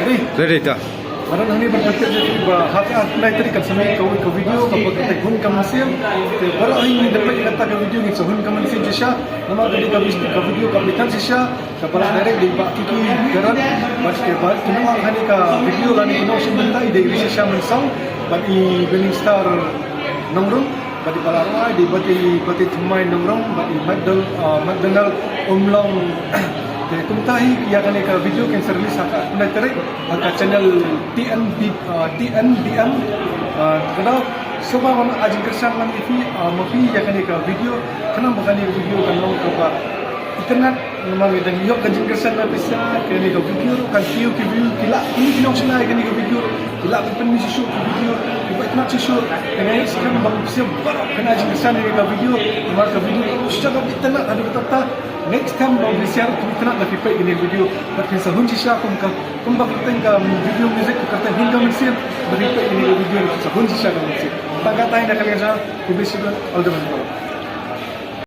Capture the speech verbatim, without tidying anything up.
Ready ta. Baroh hangne ban pyntip ïa phi ba ha ka arphew lai tarik kan sa mih kawei ka video kaba kyrteng Hun Ka Mynsiem. Te baroh hangne da peit ïa kata ka video ngin sa hun ka mynsiem shisha. Namar ka dei ka video, ka video ka bitan shisha. Kaba la direct da i Bah Kiki Garan. Bad kaba ki nang hangne ka video lane ki nongshim bynta i dei i Rishisha Mynsong bad i Burning Star Nongrum. Bad i ba la rwai dei Bati, Bati Thymmai Nongrum bad i McDonald, uh, McDonald Umlong. Te kumta hi ïa kane ka video kan sa release ha ka arphew lai tarik ha ka channel T N B, uh, T N B M. Uh, ka dei shuwa ban ai jingkyrshan lang ïa phi, uh, ma phi ïa kane ka video. Khnang ba kane ka video kan long kaba itynnad. Namar ngi dang ïoh ka jingkyrshan na pisa, kane ka video ruh kan kiew ki view, ki lah, ki nongshna ïa kane ka video ruh ki lah ban pynmih shuh shuh ki video, kiba itynnad shuh shuh. Te ngi skhem ba phi baroh phin ai jingkyrshan ïa kane ka video. Namar ka video ka long shisha kaba itynnad haduh katta katta. Next time ba phi share ruh kiba itynnad da phi peit kane ka video. Bad phin sa hun shisha kum ka, kumba kyrteng ka video music ka kyrteng Hun Ka Mynsiem. Bad phi peit kane ka video ruh phin sa hun shisha ka mynsiem. Tang katne na ka liang jong nga, khublei shibun, all the best.